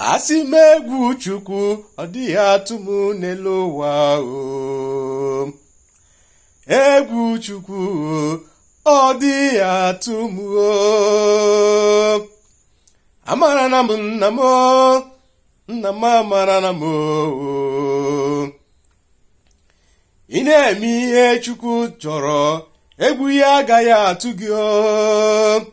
Asị m egwu Chukwu, ọ dịghị atụ m n'elu ụwa o. Egwu Chukwu, ọ dịghị atụ m o. Amara na m nna m o, nna m amara na m o. Ị na-eme ihe Chukwu chọrọ, egwu ya agaghị atụ gị o.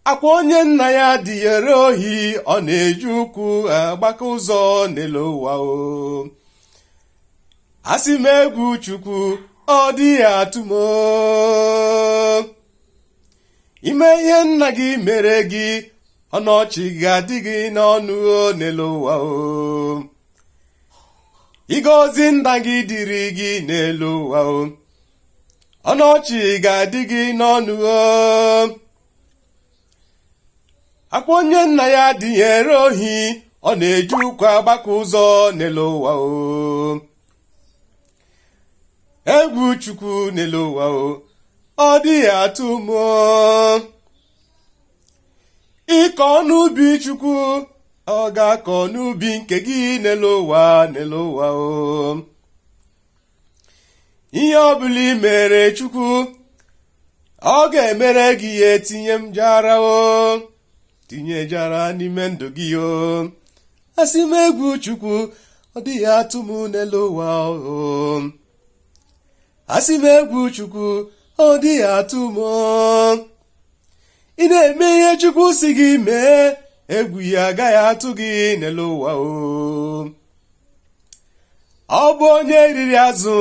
Akwa onye nna ya dịnyere ohi, ọ na-eji ụkwụ agbaka ụzọ n'elu ụwa o. Asị m egwu Chukwu, ọ dịghị atụ m o. Ime ihe nna gị mere gị, ọnọchị ga-adị gị n'ọnụ o n'elu ụwa o. Ịgọzi nna gị dịrị gị n'elu ụwa o. Ọnọchị ga-adị gị n'ọnụ o. Akwa onye nna ya dịnyere ohi, ọ na-eji ụkwụ agbakọ ụzọ n'elu ụwa o. Egwu Chukwu n'elu ụwa o, ọ dịghị atụ m o. Ịkọ n'ubi Chukwu, ọ ga-akọ n'ubi nke gị n'elu ụwa, n'elu ụwa o. Ihe ọbụla i mere Chukwu, ọ ga-emere gị ya. Etinye m jara o, tinye jara n'ime ndụ gị o. Asị m egwu Chukwu, ọ dịghị atụ m n'elu ụwa o. Asị m egwu Chukwu, ọ dịghị atụ m o. Ị na-eme ihe Chukwu si gị mee, egwu ya agaghị atụ gị n'elu ụwa o. Ọ bụ onye riri azụ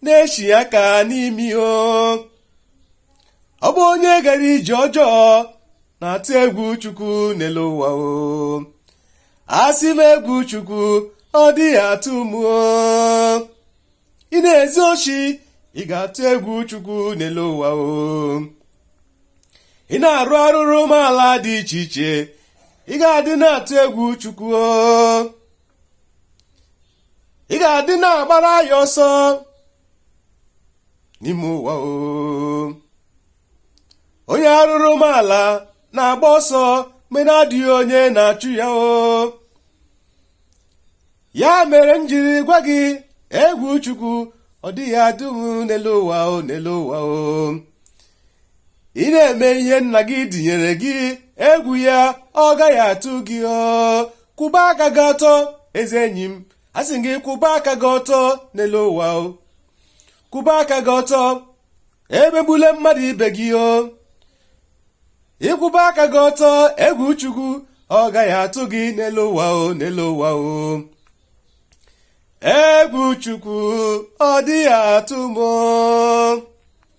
na-eshi aka n'imi o. Ọ bụ onye gara ije ọjọọ na-atụ egwu Chukwu n'elu ụwa o. Asị m egwu Chukwu, ọ dịghị atụ m o. Ị na-ezu oshi, ị ga-atụ egwu Chukwu n'elu ụwa o. Ị na-arụ arụrụ ụmụala dị iche iche, ị ga-adị na-atụ egwu Chukwu o. Ị ga-adị na-agbara ya ọsọ n'ime ụwa o. Onye arụrụ ụmụala na-agba ọsọ mgbe na-adịghị onye na-achụ ya o. Ya mere m jiri gwa gị, egwu Chukwu, ọ dịghị atụ m n'elu ụwa o, n'elu ụwa o. Ị na-eme ihe nna gị dịnyere gị, egwu ya ọ gaghị atụ gị o. Kwụba aka gị ọtọ, ezi enyi m, asị gị kwụba aka gị ọtọ n'elu ụwa o. Kwụba aka gị ọtọ, emegbule mmadụ ibe gị o. Ịkwụba aka gị ọtọ, egwu Chukwu ọ gaghị atụ gị n'elu ụwa o, n'elu ụwa o. Egwu Chukwu, ọ dịghị atụ m o.